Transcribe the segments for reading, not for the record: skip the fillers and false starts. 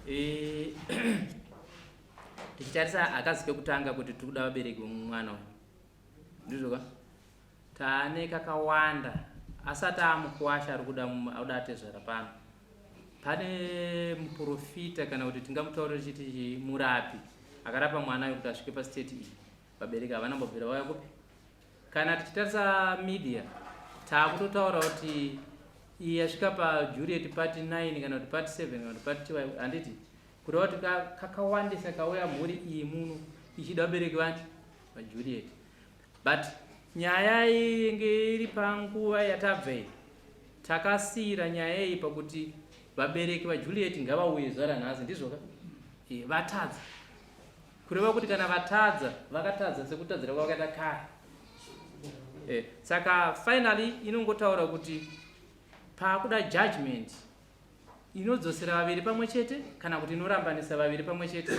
Eh, tichitarisa hakazi kekutanga kuti tiri kuda vabereki vemumwana uyu ndizvo ka taane kakawanda asati amukuwasha ari kuda akuda atezvara pano pane muprofita kana kuti tingamutaurira chiti murapi akarapa mwana uyu kuti asvike pastate iyi vabereki havana mbobvira vauya kupi Kana tichitarisa media taakutotaura kuti iyi yasvika paJuliet part 9 kana kuti part 7 kana kuti part 2 handiti kureva kuti kakawandisa kauya mhuri iyi muno ichida vabereki vati vaJuliet but nyaya iyi yenge iri panguva yatabva iyi takasiira nyaya iyi pakuti vabereki vaJuliet ngavauye zuva ranhasi ndizvoka e, vatadza Kureva kuti kana vatadza, vakatadza sekutadzira kwavakaita kare. Eh, saka finally inongotaura kuti paakuda judgment inodzosera vaviri pamwe chete kana kuti inorambanisa vaviri pamwe chete.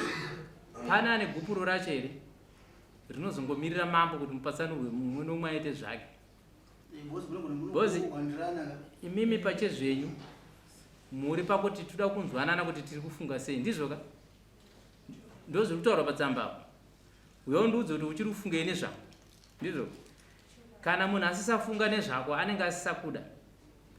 Pane ane gupuro racho here rinozongomirira mambo kuti mupatsanurwe mumwe nomwe aite zvake? Bozi imimi pachezvenyu muri pakuti toda kunzwanana kuti tiri kufunga sei ndizvo ka? Ndozviri kutaurwa patsamba apo. Uya undiudze kuti uchiri kufungei nezvako. Ndizvo. Kana munhu asisafunga nezvako anenge asisakuda.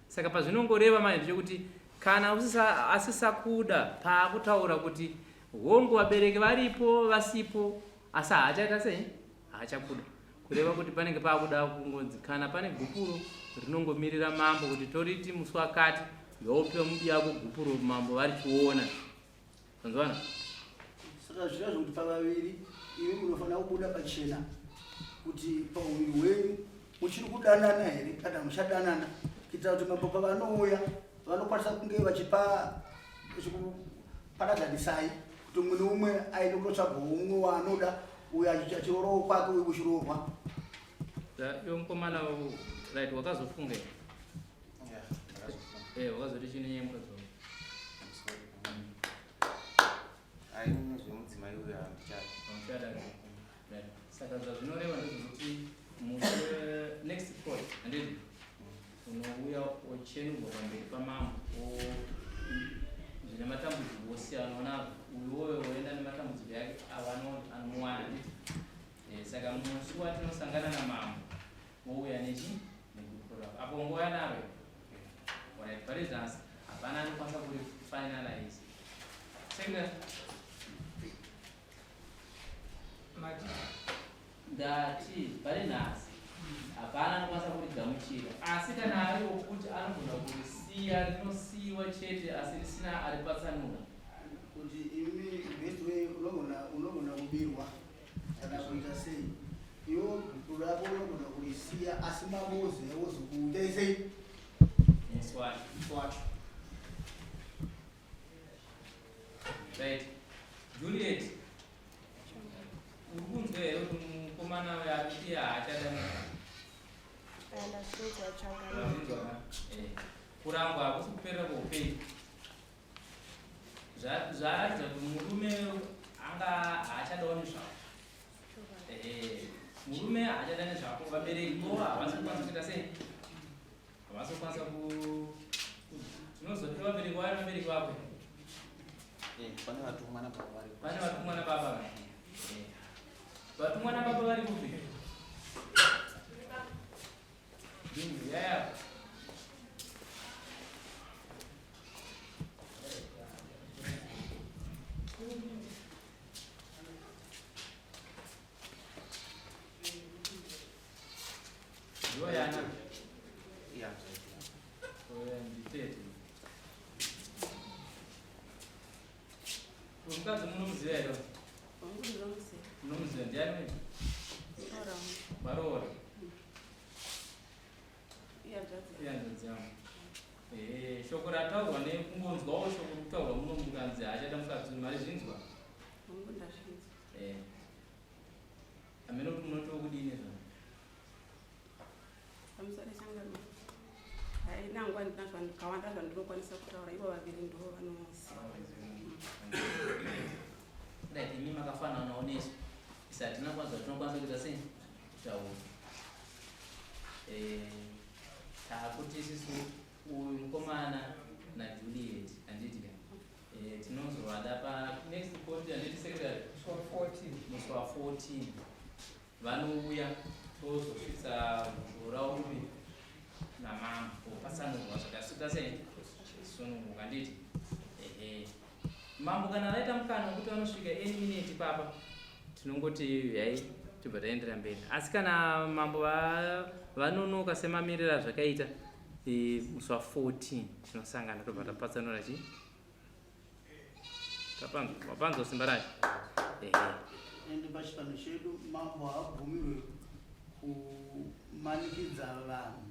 Saka pazvinongoreva manje ndechekuti kana usisa asisakuda paakutaura kuti hongu vabereki varipo vasipo asi haachaita sei haachakuda kureva kuti panenge paakuda kungonzi kana pane gupuro rinongomirira mambo kuti toriti musi wakati yopiwa mubiyako gupuro mambo varichiona Anzwana? Saka zviya zvekuti pavaviri imi munofanira kubuda pachena kuti pauviri hwenyu muchiri kudanana here kana muchadanana kuitira kuti mambo pavanouya vanokwanisa kunge vachipa vachikuparadzanisai kuti mumwe neumwe aende kunotsvagawo umwe waanoda uyo achirorawo kwake uyo kuchiroorwa. Iwe mukomana right wakazofunga here? Eh, wakazoti chine nyaya mukadzi wako. Ai nezvemudzimai uyo handichada. Handichada. Right. Saka zvazvinoreva ndezvekuti musi next court handiti unouya ochenurwa pamberi pamambo zvine matambudziko osiyana onazvo uyoyo woenda nematambudziko yake avanowana handiti eh, saka musi watinosangana namambo wouya nechi negupuro rako apo ungouya naro Alright, pari zasi hapana anokwanisa kuri finalize. Secretary. Mati. Ndati pari nhasi hapana anokwanisa kurigamuchira asi kana ari wokuti anogona kurisiya rinosiyiwa chete asi risina aripatsanura. Kuti imi best way unogona unogona kubirwa kana kuita sei iwo gupuro rako unogona kurisiya asi mambo woziva wozokuita sei musi wacho musi wacho right Juliet uri kunzwa here kuti mukomana uyo ari kuti haachada Ndazvinzwa ka? Eh. Kurangwa hakusi kuperera kweupenyu. Zvaratidza kuti murume anga haachadawo nezvako. Eh, murume haachada nezvako, vabereki vo havasi kukwanisa kuita sei? Havasi kukwanisa ku tinozoti vabereki vaya vabereki vako. Eh, pane vatumwa nababa vari. Pane vatumwa nababa. Eh. Vatumwa nababa vari kupi? Yeah. Ndiyo yana. Yeah. Oya nditete. Mukadzi munomuziva here? Munomuziva ndiani? Varoora. Ihanzvadzi yangu. Eh, shoko rataurwa nekungonzwawo shoko kutaurwa muno mukanzi haachada mukadzi uyu marizvinzwa? Eh. Hameno kuti munotiwo kudini zvano. Pamusoro changamire. Haina nguva ndina zvakawanda zvandinokwanisa kutaura ivo vaviri ndivo vanoziva. Right, imi makafananawo nesu. Isu hatina kwanza zvatinokwanisa kuita sei? Kutaura. Eh, takuti isisu uyu mukomana naJuliet handiti ka? Eh, tinozovada pa next court handiti secretary Musi wa 14. Musi wa 14 vanouya tozosvitsa raupi namambo patsanurwa zvakasvika sei sununguka handiti ehe mambo kana vaita mukana wekuti vanosvika any minute papa tinongoti hai tobva taendera mberi asi kana mambo vanonoka semamiriro azvakaita e, musi wa 14 tinosangana tobva tapatsanura chi wapanzwa simba racho ehe Ende pachivanhu chedu mambo haabvumirwe kumanikidza vanhu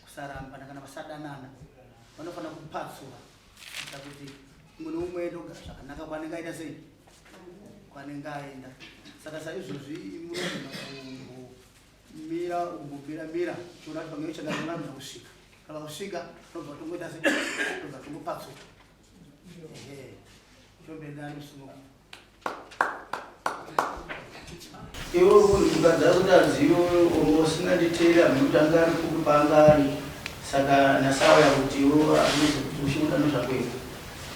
kusarambana kana vasadanana. Vanofanira kupatsura kuita kuti umwe neumwe aende kugara zvakanaka kwaanenge aita sei kwaanenge aenda. Saka saizvozvi munogona kungomira kumbomira mira uchiona kuti pamwe chakanaka kusvika. Kana kusvika tobva tongoita sei tobva tongopatsura. Ehe. Chombendani musununguka. Iwe uri mukadzi akuti azive usinganditeera nekuti anga ari kupi paanga ari saka nasauya kuti iwe anozi kuti uchibuda nezvako iwe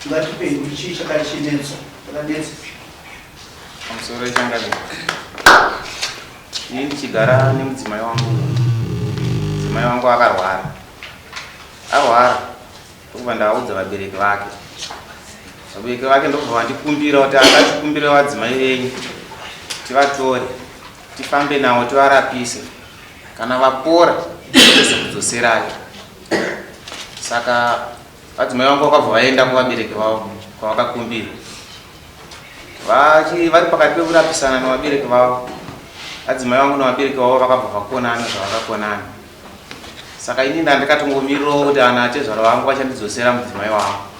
ungatipei kuti chii chakachinetso chakanetsa. Pamusoro ichangamire. Ini ndichigara nemudzimai wangu. Mudzimai wangu akarwara. Arwara ndokubva ndaudza vabereki vake. Vabereki vake ndokubva vandikumbira kuti akatikumbire vadzimai venyu tivatore tifambe navo tivarapise kana vapora tozokudzoserai. Saka vadzimai vangu vakabva vaenda kuvabereki vavo kwavakakumbira. Vachi vari pakati pekurapisana nevabereki vavo, vadzimai vangu nevabereki vavo vakabva vakonana zvavakakonana. Saka ini ndandikatongomirirawo kuti ana atezvara vangu vachandidzosera mudzimai wavo.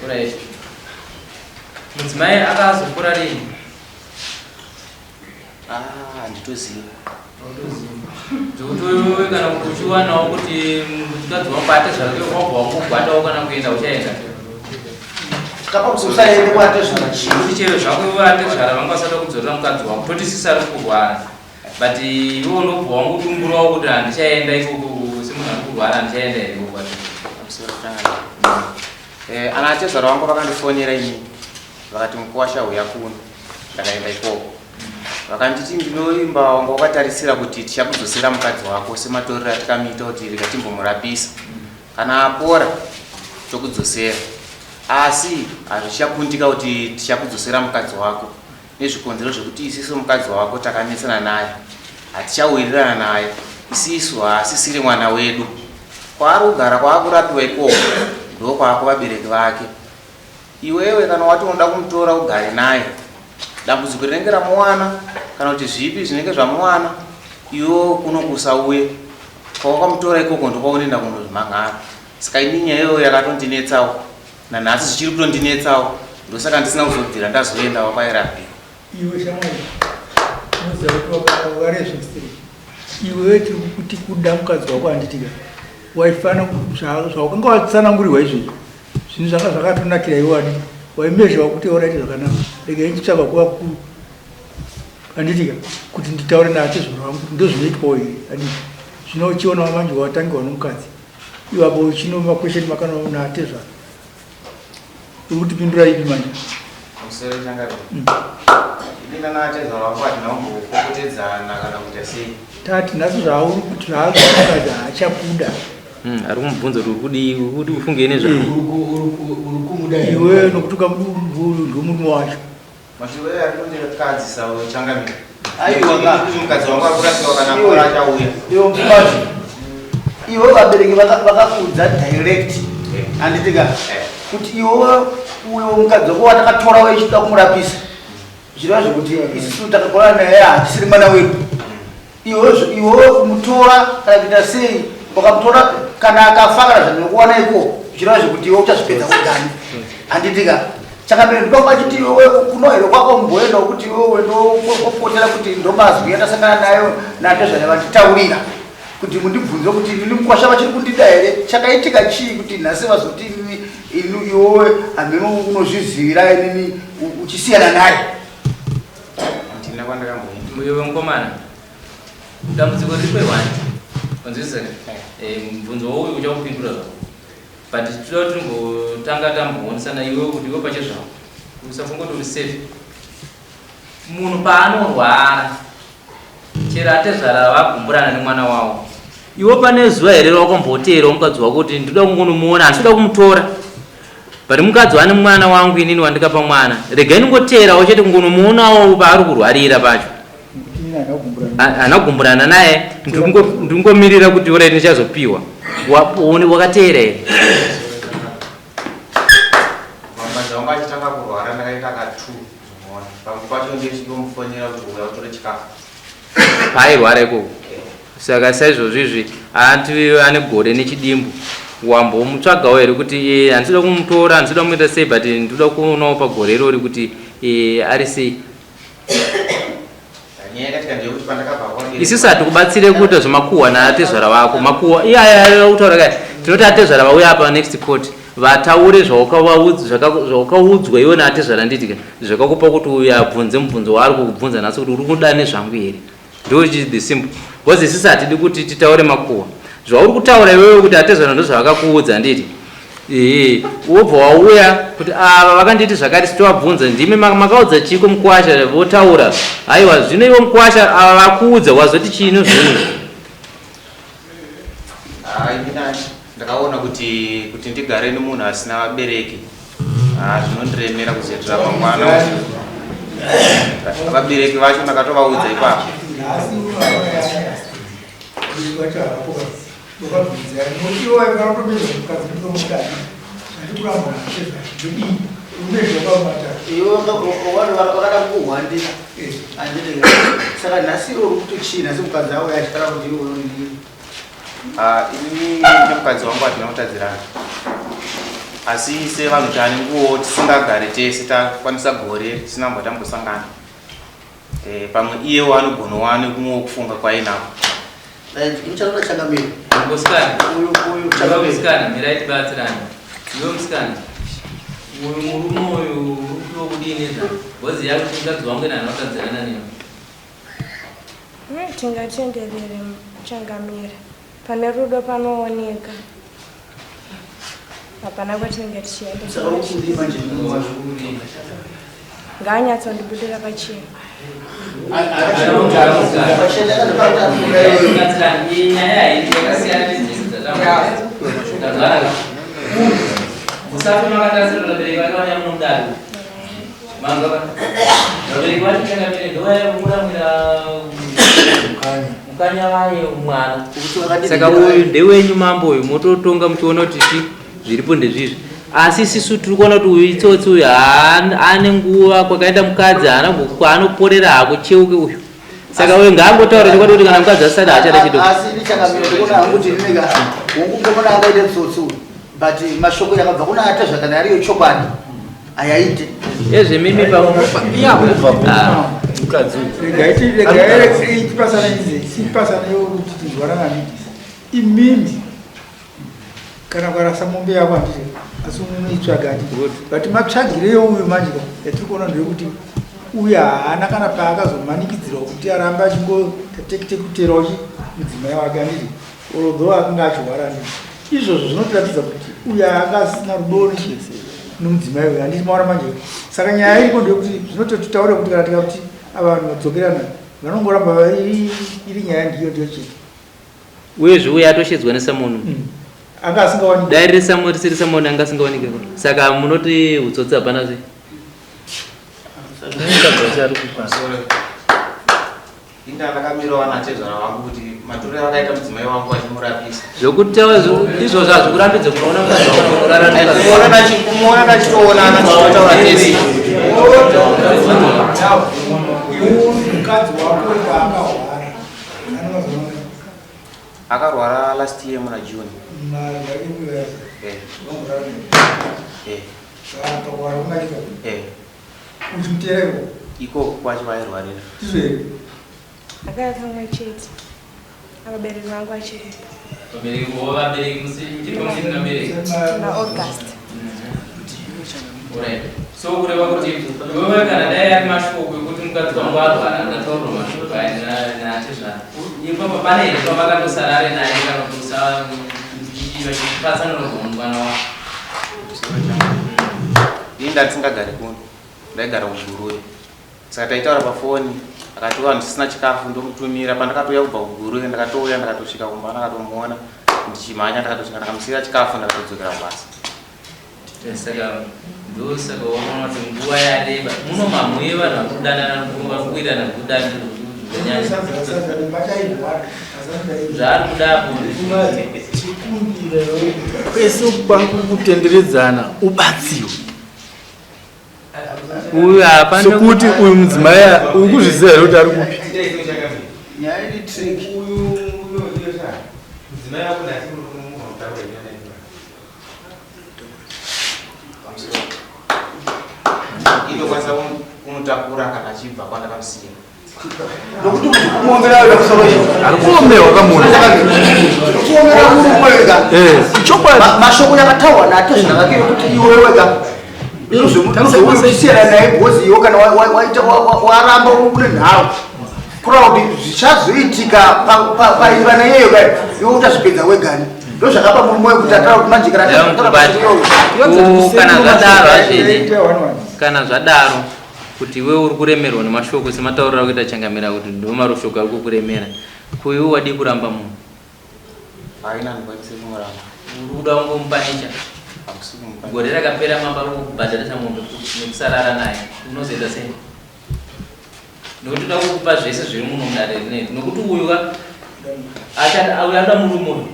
Alright. Mudzimai akazokura rini? Ah, handitoziva. Zvekuti wewe kana kuti uchiwanawo kuti mukadzi wako atezvara wabva wakugwadawo kana kuenda uchaenda. Kapa kuti usaende kwatezvara chii? Kuti chero zvako iwe atezvara vanga vasada kudzorera mukadzi wako toti sisi ari kurwara but iwe unobva wangodumburawo kuti handichaenda ikoko semunhu ari kurwara handichaenda here ikoko. Pamusoro tanga. Eh, ana atezvara vangu vakandifonera ini vakati mukuwasha huya kuno ndakaenda ikoko vakanditi ndinoimba wanga wakatarisira kuti tichakudzosera mukadzi wako sematorero atikamuita kuti rega timbomurapisa kana apora tokudzosera asi hazvichakundika kuti tichakudzosera mukadzi wako nezvikonzero zvekuti isisu mukadzi wako takanetsana naye hatichawirirana naye isisu haasisiri mwana wedu kwaari kugara kwaakurapiwa ikoko ndokwaako vabereki vake iwewe kana wati unoda kumutora ugare naye dambudziko rinenge ramuwana kana kuti zvipi zvinenge zvamuwana iwe kuno kusauye kwawakamutora ikoko ndokwaunoenda kunozvimhan'ara saka ini nyaya iyoyo yakatondinetsawo nanhasi zvichiri kutondinetsawo ndosaka ndisina kuzobvira ndazoendawo kwairapiwa. Iwe shamwari unoziva kuti wakarezvekisiri iwewe tiri kuti kuda mukadzi wako handitika waifana zvawakanga watsanangurirwa izvezvi zvinhu zvanga zvakatonakira iwe wadi waimezhawa kuti oraite zvakanaka regai nditsvaga kuva kuru handitika kuti nditaure naatezvaro vangu kuti ndozvinoitwawo here handiti zvino uchionawo manje watangiwa nomukadzi iwapo uchino makwesheni makanoona atezvaro uri kutipindura ipi manje Pamusoro changapi? Ini nana atezvaro vangu hatina kumbopopotedzana kana kuita sei. Tati nhasi zvauri kuti zvaari haachakuda. Ari kumubvunza kuti uri kudii, uri kuti ufungei nezvako. Uri kumuda here? Iwe nokuti ndomurume wacho. Mashoko iwayo ari kundikadzisa uyo changamire. Aiwa ka. Kuti mukadzi wangu ari kurapiwa kana akora achauya. Iwe mukadzi. Iwe vabereki vakakuudza direct. Handiti ka? Kuti iwe uyo mukadzi wako watakatora wechida kumurapisa. Zvireva zvekuti isusu takakura naye hatisiri mwana wedu. Iwe iwe kumutora kana kuita sei ukamutora kana akafa kana zvandinokuwana iko zvireva zvekuti iwe uchazvipedza wegani. Handiti ka? Chakambere ndopachiti iwe kuno here kwako mboenda kuti iwe ndopotera kuti ndomazwi atasangana nayo natezvana vanditaurira kuti mundibvunze kuti inini mukwasha vachiri kundida here chakaitika chii kuti nhasi vazoti inini inu iwewe hameno unozvizivira inini uchisiyana naye. Handina kwandakamboenda. Iwe mukomana, dambudziko riri kwehwani. Wanzwisisa eh, mubvunzo wouyu uchaupindura zvako but toda kuti timbotanga tamboonesana iwe kuti iwe pachezvako usafunga kuti uri safe. Munhu paanorwara chero atezvara vagumburana nemwana wavo iwe pane zuva here rawakamboteerawo mukadzi wako kuti ndinoda kungonomuona handisi kuda kumutora but mukadzi wane mwana wangu inini wandikapa mwana regai ndingoteerawo chete kungonomuonawo paari kurwarira pacho haana kugumburana naye ndingomirira kuti ora ndichazopiwa wakateera here mukadzi wangu achitanga kurwara ndakaita ka two zvomuona pamwe pacho ndichitomufonera kuti uya utore chikafu paairwara ikoko saka saizvozvo izvi ati ane gore nechidimbu wambomutsvagawo here kuti eh, handisi kuda kumutora handisi kuda kumuita sei but ndinoda kuonawo pagore irori kuti eh, ari sei Isusu hatikubatsire kuita zvemakuhwa naatezvara vako. Makuhwa iyaya kutaura kai tinoti atezvara vauya apa next court vataure zvawakaudzwa iwe naatezvara nditi zvakakupa kuti uyu abvunze mubvunzo waari kukubvunza nhasi kuti uri kuda nezvangu here ndo the simple because isusu hatidi kuti titaure makuhwa zvauri kutaura iwewe kuti atezvara ndozvavakakuudza handiti Ehe, wobva wauya kuti ava vakanditi zvakati sitovabvunza ndimi makaudza chiko mukwasha votaura haiwa zvino ivo mukwasha ava vakuudza wazoti chino zvino ndakaona kuti kuti ndigare nemunhu asina vabereki ah, zvinondiremera kuzoitira mangwana vabereki vacho ndakatovaudza ipapo Vakada kukuhwandira handiti saka nhasi iwe uri kutochii nhasi mukadzi auya achitaura kuti iwe unodii ah, ini nemukadzi wangu hatina kutadzirana asi sevanhu tane nguwo tisingagare tese takwanisa gore tisina mbwa tambosangana Eh, pamwe iyewo anogonowa ane kumwewo kufunga kwainako Muchanoda changamire. Musikana. Uyu uyu Iwe changamire. musikana, mirai tibatsirane. Iwe musikana. Uyu murume uyu uri kudiwa kudii nezvake? Bhozi yako mukadzi wangu ina anotadzirana newe. Tingatenderere changamire. Pane rudo panooneka. Hapana kwatinenge tichienda. Saka ukudii manje murume wacho? Ngaanyatsondibudira pachena. Musafe makatarisira vabereki vake vane munodaro. Manzwa ba? Vabereki vacho changamire ndovaya vomuramwira mukanya vaye mwana. Saka uyu ndewenyu mambo uyu mototonga muchiona kuti chi zviripo ndezvizvi. Asi isisu tiri kuona kuti uyu itsotsi uyu ane nguva kwakaenda mukadzi haana kwaanoporera hakucheuke uyu. Saka uyu ngaangotaura chokwadi kuti kana mukadzi asati haachada chidoko. Asi ini changamire ndikuona hangu kuti inini hongu mukomana angaite tsotsi uyu but mashoko yakabva kuna atezva kana ariyo chokwadi hayaite Ezvemimi pa Ah. Mukadzi uyu. Regai tipasane izi, tipasane kuti tinzwanana handiti. Imimi kana ukarasa mombe yako handiti asi unoitsvaga handiti. But matsvagireyo uyu manje ka yatiri kuona ndeyekuti uyu haana kana paakazomanikidzirwa kuti arambe achingotekuterawo chi mudzimai wake handiti. Although akanga achirwara handiti. Izvozvo zvinotiratidza kuti uyu anga asina rudo nechi nomudzimai uyu handiti maona manje. Saka nyaya iriko ndeyekuti zvinototitaura kuti kana tikati ava vanhu vadzokerana vanongoramba vari iri nyaya ndiyo ndiyo chete. Uyezve uye atoshedzwa nesamonu. Anga asingawaniki. Dai riri samoni risiri samoni anga asingawaniki. Saka munoti utsotsi hapana zve. Mukadzi wacho ari kupa. Inda ndakamirawo anatezvara vangu kuti matorero akaita mudzimai wangu vachimurapisa. Zvekutaura izvozvo hazvikurambidze kunoona mukadzi wako kurara nemukadzi wako. Kumuona tachitoonana tichitotaura tese. Mukadzi wako paakahwara anomazuva Akarwara last year muna June. Eh. Eh. Eh. Ikoko kwacho vairwarira. Akauya kamwe chete. Vabereki vangu vachiripo. Vabereki vo vabereki muchiri pamuchiri nabereki. Muna August. Alright. So kureva kuti iwewe kana dai ari mashoko ekuti mukadzi wangu arwara ndataurwa mashoko aya natezvara. Ipapa pane here pavakatosara ari naye kana kuti usapatsanura mwana wako? Ini ndandisingagari kuno, ndaigara kuGuruve. Saka taitaura pafoni akati vanhu tisina chikafu ndomutumira. Pandakatouya kubva kuGuruve ndakatouya ndakatosvika kumba ndakatomuona ndichimhanya ndakatosvika ndakamusiyira chikafu ndakatodzokera kubasa. Saka ndosaka waona kuti nguva yareba muno mamuye vanhu vari kudanana vari kuwirirana kudani zvanyanya zvaari kudapo kwese kwangu kutenderedzana ubatsiwe uyu hapana sokuti uyu mudzimai uri kuzviziva here kuti ari kupi Nyaya iri tricky. Indokwanisa kumutakura kana achibva kwandakamusiya. Nokuti kumuombera wega kusoro izvo. Ari kuomerwa kamunhu. Kuomera murume wega. Chokwadi. Mashoko yakataurwa naatezvara vake ekuti iwe wega unozosiyana naye because iwe kana waita waramba une nharo kureva kuti zvichazoitika paiva naiyeyo kai iwe uchazvipedza wegani ndozvakapa murume wekuti ataura kuti manje kana kana zvadaro hazvidi kana zvadaro kuti iwe uri kuremerwa nemashoko sematauriro akuita changamira kuti ndomaroshoko ari kukuremera ko iwe wadii kuramba munhu Haina ndikwanise kumuramba. Uri kuda kungomupanicha. Hakusi kumupanicha. Gore rakapera mamba ari kukubhadharisa mombe nekusarara naye. Unozoita sei? Nokuti toda kukupa zvese zviri muno mudare rineri. Nokuti uyu ka achada uyu anoda murume uyu.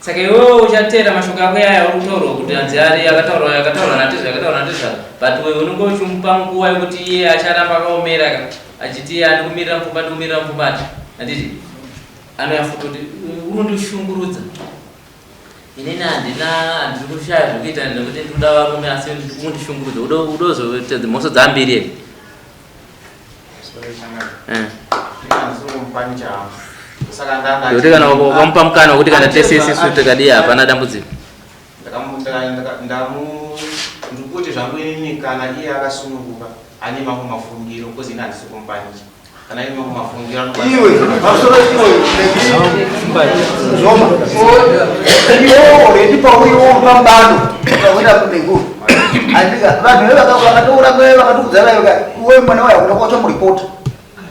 Saka iwewe uchateera mashoko ako yaya uri kutaurwa kuti hanzi ari akataurwa akataurwa natezva akataurwa natezva but wewe unenge uchimupa nguva yekuti iye acharamba akaomera ka achiti iye andikumirira mupfumbati kumirira mupfumbati handiti Anouya futi kuti unondishungurudza inini handina handiri kushaya zvekuita nekuti ndikuda varume asi unondishungurudza udozoita mhosvo dzambiri here eh. Nekuti kana ukamupa mukana wekuti kana tese isisu tikadii hapana dambudziko. Ndikuti zvangu inini kana iye akasununguka ane mamwe mafungiro kozi ini handisi kumupanicha. Kana imi mafungira iwe pamusoro iwe zvoma iwe already pauri iwe uri pamubando ukawira kunengu andika vanhu ve vakatoura kwe vakatoudza vayo ka iwe mwana wayo hakuna kwauchamuripota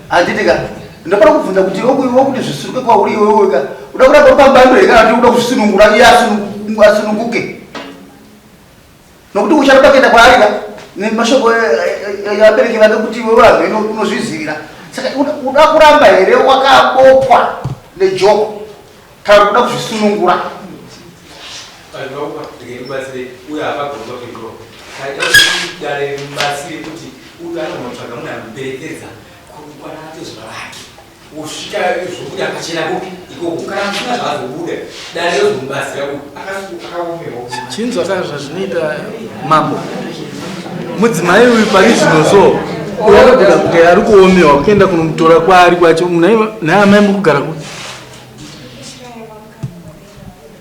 handitika ndopana kubvunza kuti iwe iwe kuti zvisuruke kwauri iwe iwe ka uda kuramba uri pamubando here kana kuti uda kuzvisunungura iye asununguke Nokuti ucharamba kuenda kwaari ka nemashoko evabereki vake kuti iwe wamheno unozvizivira. Saka uda kuramba here wakabopwa nejoko kana kuda kuzvisunungura? Dare mubatsire kuti uyu anogona kutsvaga munhu anomuperekedza kukwana atezvara vake Kusvika zvobuda pachena kupi ikoko kana musina zvaazobuda dare rozomubatsira kuti akaomerwa. Chinzwa saka zvazvinoita mambo mudzimai uyu pari zvino so uyo anogona kunge ari kuomewa kuenda kunomutora kwaari kwacho naye amai muri kugara kupi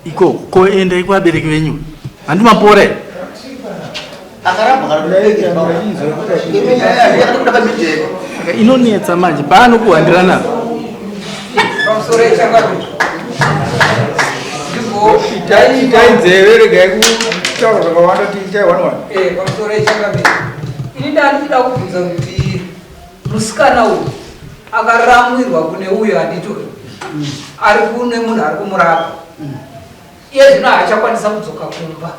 ikoko ko endai kuvabereki venyu handi mapora here inonetsa manje paanokuhandirana Itai nzeve regai kutaura zvakawanda tiitai one one. Eh, pamusoro echangamire. Ini ndandida kubvunza kuti musikana uyu akaramwirwa kune uyo handiti uyu ari kune munhu ari kumurapa iye zvino haachakwanisa kudzoka kumba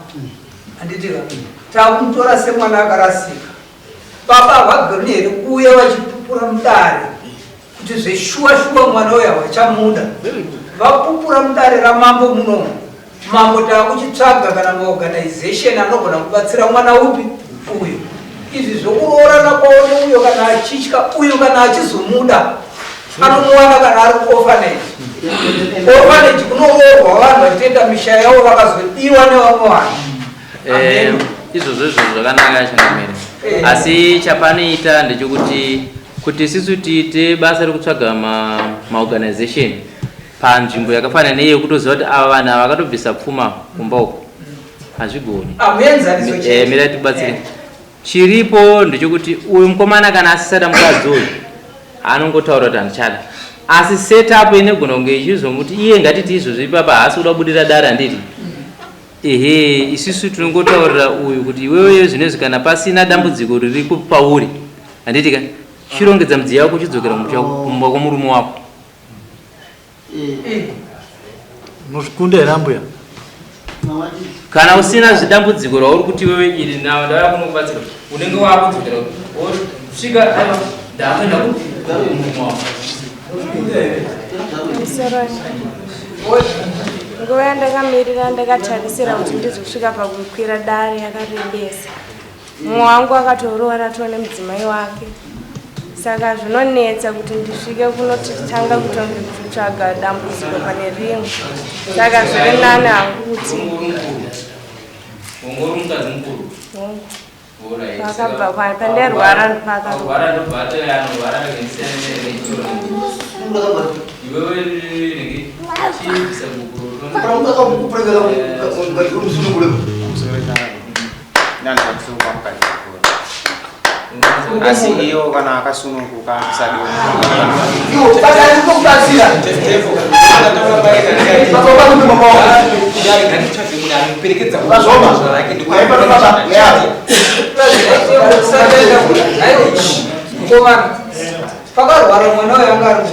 handiti ka takumutora semwana akarasika baba havagoni here kuuya vachipupura mudare kuti zveshuwa shuwa mwana uyo havachamuda vapupura mudare ramambo munomu Mambo takuchitsvaga kana maorganization anogona kubatsira mwana upi uyu. Izvi zvokuroorana kwavo neuyo kana achitya uyu kana achizomuda anomuwana kana ari kuorphanage. Orphanage kunoroorwa vanhu vachitoenda misha yavo vakazodiwa nevamwe vanhu. Eh, izvozvo izvozvo zvakanaka changamire eh. asi chapanoita ndechekuti kuti isisu tiite basa rekutsvaga maorganization ma panzvimbo yakafanana neiyo kutoziva kuti ava vanhu ava vakatobvisa pfuma kumba uko hazvigoni eh, mira tibatsire eh. chiripo ndechekuti uyu mukomana kana asisada mukadzi uyu anongotaura kuti handichada Asi setup inogona kunge ichizomuti iye ngatiti izvozvo ipapa haasi kuda kubudira dare handiti? Ehe, isusu tinongotaurira uyu kuti iwewe zvinezvi kana pasina dambudziko riri pauri handiti ka chirongedza midziyo yako chidzokera kumba kwomurume wako. Unozvikunda here ambuya? Kana usina zvidambudziko rauri kuti iwewe iri nawo ndauya kunokubatsira unenge wakudzokera wosvika aiwa ndakuenda kumurume wako. Nguva yandakamirira ndakatarisira kuti ndizosvika pakukwira dare yakarebesa. Mumwe wangu akatoroora atova nemudzimai wake. Saka zvinonetsa kuti ndisvike kunotanga kutotsvaga dambudziko pane rimwe. Saka zviri nani hangu kuti Ongori mukadzi mukuru. Hongu. Pakabva kwa pandairwara ndopaka. Rwara ndobva atouya anorwara akaisiyana nechoro. Iwewe nenge chibvisa gupuro. Asi iyo kana akasununguka asadi. Mukomana pakarwara mwana uyo anga ari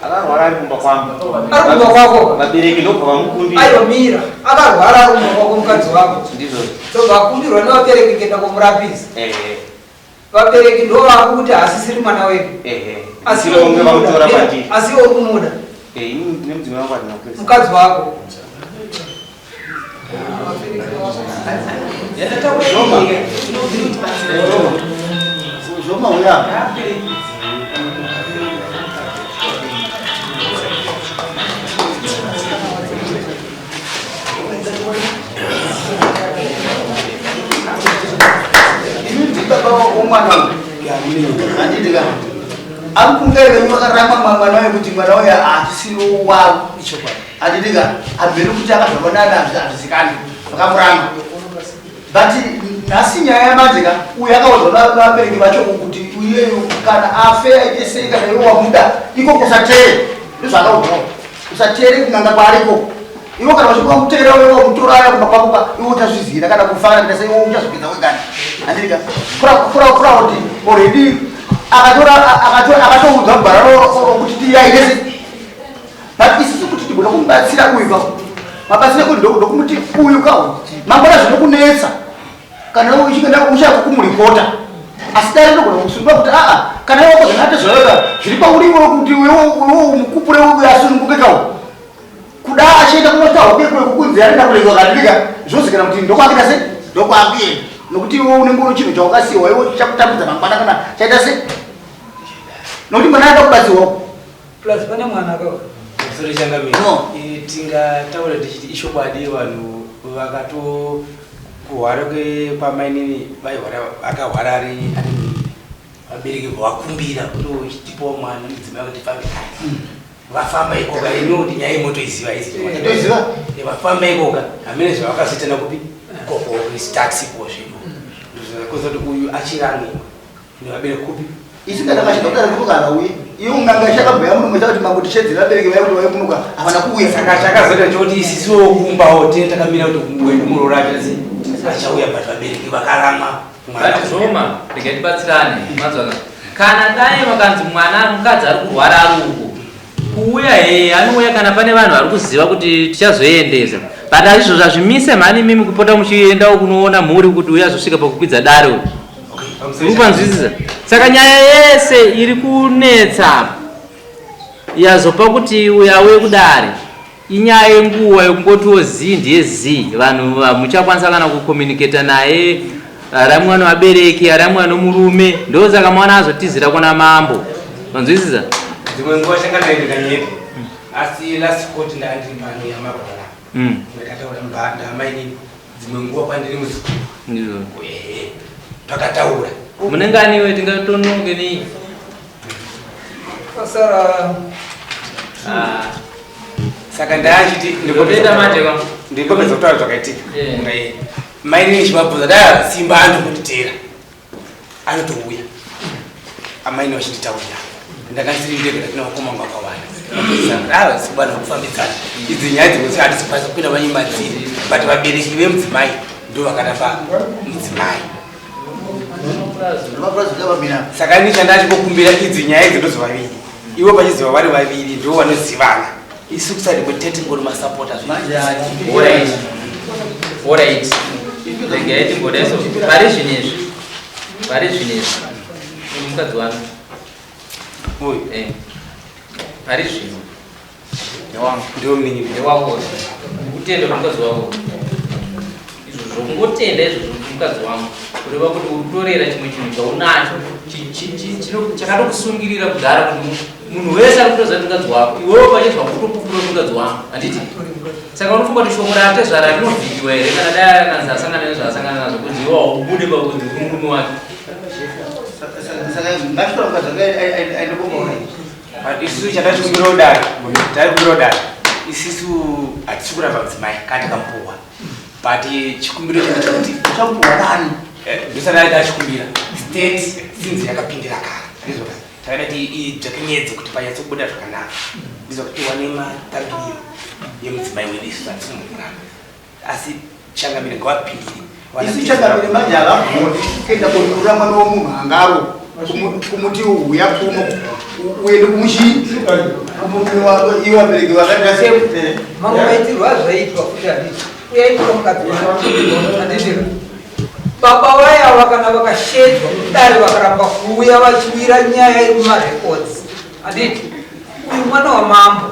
Akarwara ari kumba kwangu. Ari kumba kwako? Vabereki ndobva vamukumbira. Aiwa mira, akarwara ari kumba kwako mukadzi wako. Ndizvo. Tobva akumbirwa nevabereki kuenda komurapisa. Ehe. Vabereki ndo vakuti haasisiri mwana wedu. Ehe. Asi Ivo vange vamutora kwandiri. Asi iwe uri kumuda. Eh, ini ndine mudzimai wangu atina kupresa. Mukadzi wako. Zvoma uya. Ini ndibaba womwana uyu. Handiti ka? Ari kunga iwe vakaramba mwana uyu kuti mwana uyu haasisiri wavo. Handiti ka? Hamheno kuti akazvarwa nani hazvizikanwi. Vakamuramba. But nhasi nyaya yamanje ka uyu akaudzwa navabereki vacho kuti uyeyu kana afe aite sei kana iwe wamuda iko kusatere ndozvaakaudzwawo usatere kun'anga kwaari ikoko iwe kana vachikuva kuteera iwe wamutora aya kumba kwako ka iwe uchazvizira kana kufa kana kuita sei iwe uchazvipedza wegani handiti ka kura kuti already akatora akatoudzwa gwara rokuti tiyaite sei but isusu kuti tigona kumubatsira uyu ka mabatsira kuti ndokumuti uyu ka mangwana zvinokunetsa kana uchinge uchava kumuripota asi dare ndogona kusunga kuti aa kana iwe wakozanate zvaweka zviri pauri iwe kuti iwewe mukupure asununguke kawo kuda achienda kunotaura kwe kunzi arenda kuregwa kandika zvozikana kuti ndokwakita se ndokwakuenda nokuti iwe unenge uri chinhu chawakasiwa iwe chichakutambudza mangwana kana chaita se nokuti mwana ada kubatsirwawo Plus pane mwana ka. Sorry changamire. No. Tingataura tichiti ishokwadi vanhu vakato kuhwara kwamainini vaihwara akahwara ari ari vabereki vakumbira kuti uchitipawo mwana mudzimai kuti tifambe naye. Vafamba ikoka ini kuti nyaya imotoiziva izi. Toiziva? Vafamba ikoka hamene zvavakazoitana kupi koko taxi ko zvino. Ndozvakakonzera kuti uyu achiramwiwa nevabereki kupi Isi kana vachida kudaro ndipo kana uye iwe un'anga chakabhuya murume chakati mambo tichedzera vabereki vaya kuti vauye kunoka havana kuuya. Saka chakazoita chekuti isisiwo kumbawo tine takamira kuti wedu muroora achasi achauya but vabereki vakarama mwana. But zvoma regai tibatsirane manzwa ka kana dai vakanzi mwana mukadzi ari kurwara ari uko kuuya hee anouya kana pane vanhu vari kuziva kuti tichazoendesa but izvozvo hazvimise mhani imimi kupota muchiendawo kunoona mhuri kuti uya azosvika pakukwidza dare uyu uri kupanzwisisa saka nyaya yese iri kunetsa yazopa kuti uya auye kudare inyaya yenguva yekungotiwo zii ndiye zii vanhu muchakwanisa kana kucommunicata naye aramwiwa nevabereki aramwiwa nomurume ndosaka mwana azotizira kuna mambo manzwisisa Dzimwe nguva chakanaendeka nyepo asi last court ndandiri pano yamabhora ndakataura ndamainini dzimwe nguva kwandiri muzukuru ndizvo ehe takataura munenge aniwe tingatonoke nei Pasara saka ndaachiti Ndikopeta manje kwa. ndikopedza kutaura zvakaitika Yeah. Mainini chivabvunza dai simba anokunditeera anotouya amaini vachinditaurira Ndakasiri ndega, ndakina vakoma vangu vakawanda. Saka sibana kufambidzana idzi nyaya dzekuti hatisi kukwanisa kupinda manyima dziri, but vabereki vemudzimai ndo vakaramba mudzimai. Saka ini chandachikokumbira, idzi nyaya idzi ndozovaviri ivo pachiziva vari vaviri, ndo vanozivana. Isu kusati kwetete ngori masapota. Alright, regai timboda so pari zvinezvi, pari zvinezvi mukadzi wangu uyu. Pari zvino Ndiwo muningi. Ndewako kutenda kuti mukadzi wako izvozvo, kungotenda izvozvo kuti mukadzi wangu, kureva kuti uri kutorera chimwe chinhu chaunacho chakatokusungirira kudhara, kuti munhu wese ari kutoziva kuti mukadzi wako, iwewo pachezva kutopupura kuti mukadzi wangu, handiti? Saka unofunga kuti shoko raatezvara rinovhikiwa here kana dai akanzi asangana nezvaasangana nazvo, kuti iwe haubude pakunzi uri murume wake? Saka ngatitora mukadzi wake aende kumba. Isusu chatachikumbira kudai, taikumbira kudai, isisu hatisi kuramba mudzimai kana takamupuhwa, but chikumbiro chedu chekuti Uchamupuhwa nani? Ndosati tachikumbira state sinzi yakapindira kare, ndizvo takada ti idzvakenyedze kuti panyatsobuda zvakanaka, ndizvo kuti tiwane matambiriro yemudzimai wedu. Isusu hatisi kumuramba, asi changamire ngavapindire. Isu changamire manje havagoni kuenda konurura mwana womunhu angaro kumuti uya kuno uende kumuchii kumurume wako, iwo vabereki vakaita sei? Mamwe maitirwo azvaiitwa futi, handiti? Uyaitwa mukadzi wako, handiti? Baba vayava kana vakashedzwa kudare vakaramba kuuya vachiwira nyaya iri mumarecords, handiti? Uyu mwana wamambo,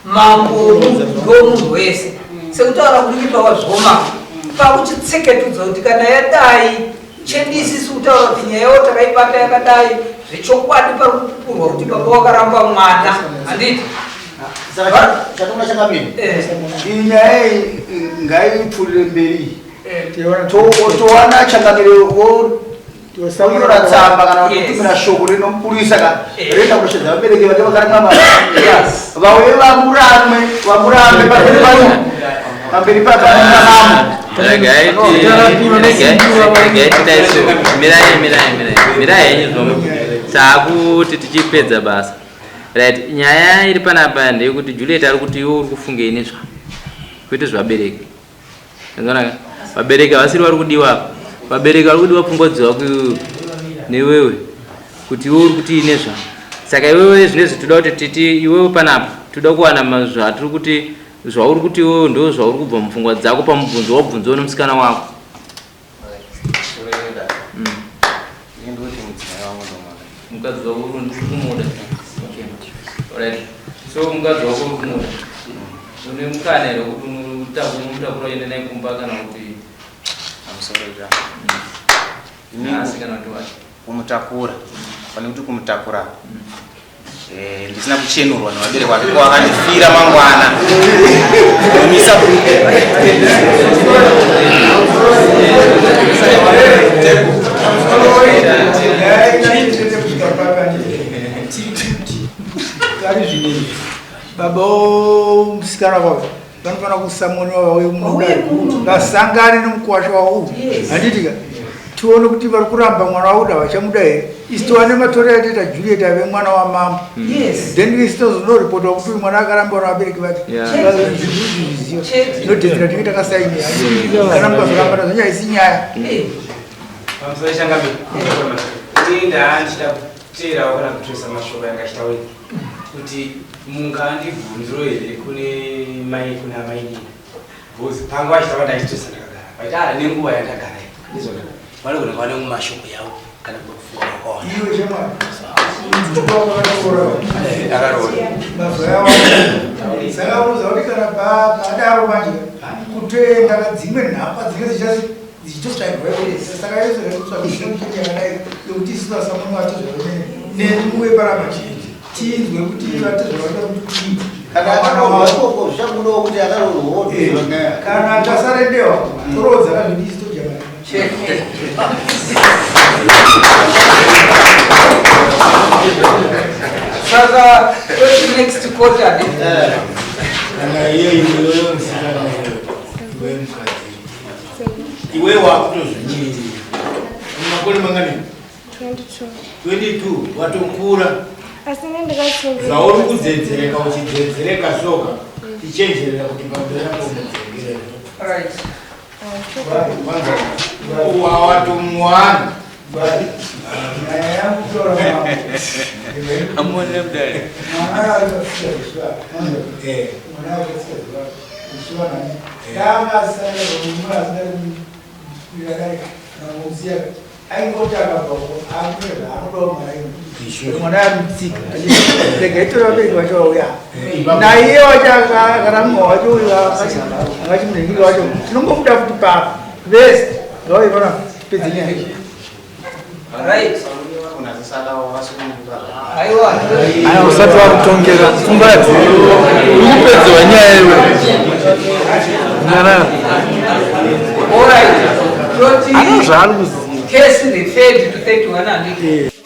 mambo ndo munhu wese, sekutaura kuri kuitwa kwazvoma pakuchitseketudza kuti kana yadai chendisisi kutaura kuti nyaya yawo takaibata yakadai zvechokwadi, pari kupupurwa kuti baba wakaramba mwana, handiti? Saka chatoona changamire, iyi nyaya iyi ngaipfuurire mberi. Towana changamire vonyora tsamba kana kutumira shoko rinomupurisa ka roenda kunoshedza vabereki vake vakarimwa mari, vauye vamuramwe, vamurambe pamberi pano, pamberi pamamo. Regai tidaiso, mirai, mirai, mirai, mirai henyu zvomwe, taakuti tichipedza basa. Right, nyaya iri panapa ndeyekuti Juliet ari kuti iwe uri kufungei nezva kwete zvevabereki. Ndinoona vabereki havasiri vari kudiwa apa. Vabereki vari kudiwa pfungwa dzako iwewe newewe, kuti iwe uri kuti nezva. Saka iwewe zvinezvi toda kuti titi iwewe panapa toda kuwana zvatiri kuti zvauri kuti iwewe ndo zvauri kubva mupfungwa dzako pamubvunzo wabvunziwa nemusikana wako. Ndoti mudzimai wangu ndomwana. Mukadzi wako uri kumuda. Okay, alright, so mukadzi wako uri kumuda, une mukana here kuti unomutakura uende naye kumba kana kuti Pamusoro ita asi kana kuti wacho kumutakura, pane kuti kumutakura ndisina kuchenurwa nevabereki vake, ko akandifira mangwana nomisa. Kari zvinezvi baba womusikana wavo vanofanira kusamoniwa vauye munodai, vasangane nemukwasha wavo, handiti ka? Tione kuti vari kuramba mwana wavo da vachamuda here. Isi tiwane matorero atoita Juliet ave mwana wamambo. Then isi tozonoripotwa kuti uyu mwana akaramba navabereki vake. Zviziva nodhedzera tinge takasainira kana mukazorambana zvanyaya isi nyaya. Pamusoro changamire, kuti ndaandichida kuteerawo kana kutoisa mashoko yanga achitaurika kuti mungandibvunziro here kune mai, kune amainini, because panga vachitaura ndachitoisa ndakagara, but ah, nenguva yandagara iyi ndizvona vanogona kuva nemumashoko yavo kana kufunga kwakawanda. Iwe shamwari. Akaroora. Mazuva yawo saka unoziva kuti kana padaro manje kutoenda dzimwe nhapwa dzinenge dzichitotsvairwa iwe, saka yese kutsvaga yakadai yekuti isu vasamuni vatezvaomene neni muve parapa tinzwe kuti vatezvaoda kuti kudii. Kana akaroorwa ikoko zvichabudawo kuti akaroorwa. Kana tasarendewa toroodza kazvidi isi todya mari. Saka toti next quarter, handiti? Kana iye iwewe musikana, iwe mukadzi, iwe wakutozvimirira. Makore mangani? 22. 22, watokura. Asi ini ndikatsungirira. Zvauri kudzedzereka uchidzedzereka soka, tichenjerera kuti pamberi apo unodzengerera. Right. Wawatomuwana. Nyaya yangu kutaura mambo. Amuonere mudare. Mwana akasiya zuva. Mwana akasiya zuva. Zuva nani. Dama asina kumura asina kukwira dare kana kumusiya. Aingoti akabva ko akure anodawo mwana iye. Mwana amutsika. Rega itore vabereki vacho vauya. Naiye wacho akaramwa wacho uyu akachimunhingiri wacho tinongobuda futi papa. Vese ngavauye pana tipedze nyaya. Right. Aiwa. Aya usati wakutongera pfungwa uri kupedzewa nyaya iwe. Nyarara. All right. Toti Ano zvaari kuziva. Case referred to 31 handiti.